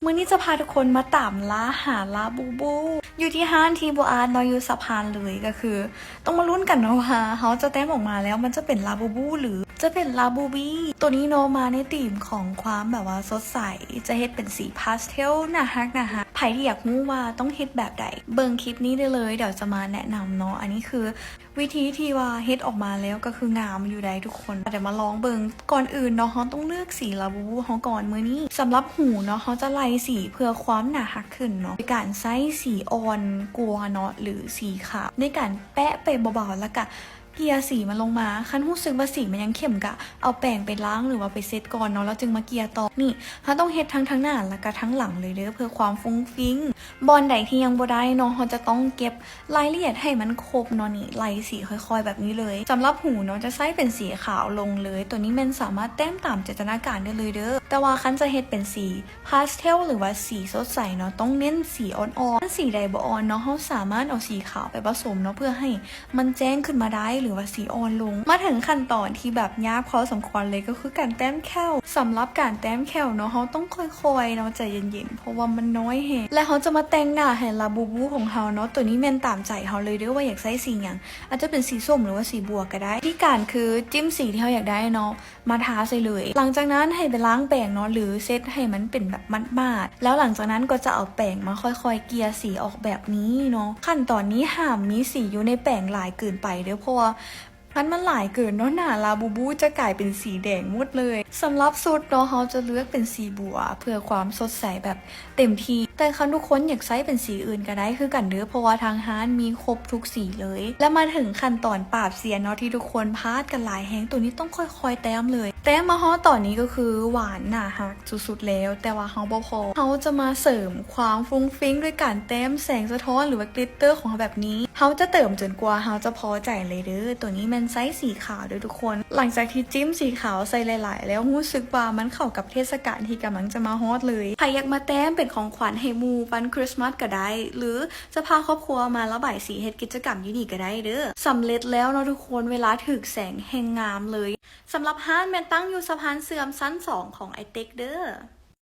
ມື້ນີ້ຈະພາທຸກຄົນມາຕາມລ່າຫາລາບູບູ ຢູ່ທີ່ຮ້ານທີ່ບໍ່ອາດເນາະ ຢູ່ສະພານເລີຍ ກໍຄືຕ້ອງມາລຸ້ນກັນເນາະວ່າເຮົາຈະແຕ້ມອອກມາແລ້ວ ມັນຈະເປັນລາບູບູ ຫຼື ຈະເປັນລາບູບີ. ໂຕນີ້ເນາະ ມາໃນທີມຂອງຄວາມແບບວ່າສົດໃສ ຈະເຮັດເປັນສີພາສເທວ ໜ້າຮັກໆ. ໃຜທີ່ຢາກຮູ້ວ່າຕ້ອງເຮັດແບບໃດ ເບິ່ງຄລິບນີ້ໄດ້ເລີຍ ດຽວຈະມາແນະນຳເນາະ. ອັນນີ້ຄື ວິທີທີ່ວ່າເຮັດອອກມາແລ້ວກໍຄືງາມຢູ່ໃດ໋ທຸກຄົນ. ດຽວມາລອງເບິ່ງ. ກ່ອນອື່ນເນາະ ເຮົາຕ້ອງເລືອກສີລາບູບູເຮົາກ່ອນມື້ນີ້. ສຳລັບຫູເນາະ ເຮົາຈະໄລ່ສີເພື່ອຄວາມໜ້າຮັກຂຶ້ນເນາະ ໂດຍການໃຊ້ສີອ່ອນກວ່າເນາະ ຫຼື ສີຂາວ ໃນການແປະໄປເບົາໆ ແລ້ວກະເກ່ຍສີມັນລົງມາ. ຄັນຮູ້ສຶກວ່າສີມັນຍັງເຂັ້ມກະເອົາແປງໄປລ້າງ ຫຼືວ່າໄປເຊັດກ່ອນເນາະ ແລ້ວຈຶ່ງມາເກ່ຍຕໍ່. ນີ້ ເຮົາຕ້ອງເຮັດທັງທາງໜ້າ ແລ້ວກະທາງຫຼັງເລີຍເດີ ເພື່ອຄວາມຟຸ້ງຟິ້ງ. ບ່ອນໃດທີ່ຍັງບໍ່ໄດ້ເນາະ ເຮົາຈະຕ້ອງເກັບ ລາຍລະອຽດໃຫ້ມັນຄົບເນາະ. ນີ້ ໄລ່ສີຄ່ອຍໆແບບນີ້ເລີຍ. ສຳລັບຫູເນາະ ຈະໃຊ້ເປັນສີຂາວລົງເລີຍ. ໂຕນີ້ແມ່ນສາມາດແຕ້ມຕາມຈິນຕະນາການໄດ້ເລີຍເດີ. ແຕ່ວ່າຄັນຈະເຮັດເປັນສີພາສເທວ ຫຼືວ່າສີສົດໃສເນາະ ຕ້ອງເນັ້ນສີອ່ອນໆ. ຄັນສີໃດບໍ່ອ່ອນເນາະ ເຮົາສາມາດເອົາສີຂາວໄປປະສົມເນາະ ເພື່ອໃຫ້ມັນແຈ້ງຂຶ້ນມາໄດ້ ຫຼືວ່າສີອ່ອນລົງ. ມາເຖິງຂັ້ນຕອນທີ່ແບບຍາກພໍສົມຄວນເລີຍ ກໍຄືການແຕ້ມແຂ້ວ. ສຳລັບການແຕ້ມແຂ້ວເນາະ ເຮົາຕ້ອງຄ່ອຍໆເນາະ ໃຈເຢັນໆ ເພາະວ່າມັນນ້ອຍແຮງ ແລະ ເຮົາຈະມາແຕ່ງໜ້າໃຫ້ລາບູບູຂອງເຮົາເນາະ. ໂຕນີ້ແມ່ນຕາມໃຈເຮົາເລີຍເດີ ວ່າຢາກໃຊ້ສີຫຍັງ ອາດຈະເປັນສີສົ້ມ ຫຼືວ່າສີບົວກໍໄດ້. ວິທີການຄື ຈິ້ມສີທີ່ເຮົາຢາກໄດ້ເນາະ ມາທາໃສ່ເລີຍ. ຫຼັງຈາກນັ້ນໃຫ້ໄປລ້າງແປງເນາະ ຫຼື ເຊັດໃຫ້ມັນເປັນແບບໝາດໆ ແລ້ວຫຼັງຈາກນັ້ນກໍຈະເອົາແປງມາຄ່ອຍໆເກ່ຍສີອອກແບບນີ້ເນາະ. ຂັ້ນຕອນນີ້ຫ້າມມີສີຢູ່ໃນແປງຫຼາຍເກີນໄປເດີ ເພາະວ່າ ຄັນມັນຫຼາຍເກີນເນາະ ໜ້າລາບູບູຈະກາຍເປັນສີແດງໝົດເລີຍ. ສຳລັບຊຸດເນາະ ເຮົາຈະເລືອກເປັນສີບົວ ເພື່ອຄວາມສົດໃສແບບເຕັມທີ່. ແຕ່ຄັນທຸກຄົນຢາກໃຊ້ເປັນສີອື່ນກໍໄດ້ຄືກັນເດີ ເພາະວ່າທາງຮ້ານມີຄົບທຸກສີເລີຍ. ແລະ ມາເຖິງຂັ້ນຕອນປາບສຽນເນາະ ທີ່ທຸກຄົນພາດກັນຫຼາຍແຮງ. ໂຕນີ້ຕ້ອງຄ່ອຍໆແຕ້ມເລີຍ. ແຕ້ມມາຮອດຕອນນີ້ກໍຄືຫວານໜ້າຮັກສຸດໆແລ້ວ ແຕ່ວ່າເຮົາບໍ່ພໍ. ເຮົາຈະມາເສີມຄວາມຟຸ້ງຟິ້ງດ້ວຍການແຕ້ມແສງສະທ້ອນ ຫຼືວ່າກລິດເຕີຂອງເຮົາແບບນີ້. ເຮົາຈະເຕີມຈົນກວ່າເຮົາຈະພໍໃຈເລີຍເດີ. ໂຕນີ້ແມ່ນໃຊ້ສີຂາວເດີທຸກຄົນ. ຫຼັງຈາກທີ່ຈິ້ມສີຂາວໃສ່ຫຼາຍໆແລ້ວ ຮູ້ສຶກວ່າມັນເຂົ້າກັບເທດສະການທີ່ກຳລັງຈະມາຮອດເລີຍ. ໃຜຢາກມາແຕ້ມເປັນຂອງຂວັນໃຫ້ໝູ່ວັນຄຣິສມາສກໍໄດ້ ຫຼື ຈະພາຄອບຄົວມາລະບາຍສີເຮັດກິດຈະກຳຢູ່ນີ້ກໍໄດ້ເດີ. ສຳເລັດແລ້ວເນາະທຸກຄົນ ເວລາຖືກແສງແຮ່ງງາມເລີຍ. ສຳລັບຮ້ານແມ່ນຕັ້ງຢູ່ສະພານເຊື່ອມຊັ້ນສອງຂອງໄອເຕັກເດີ.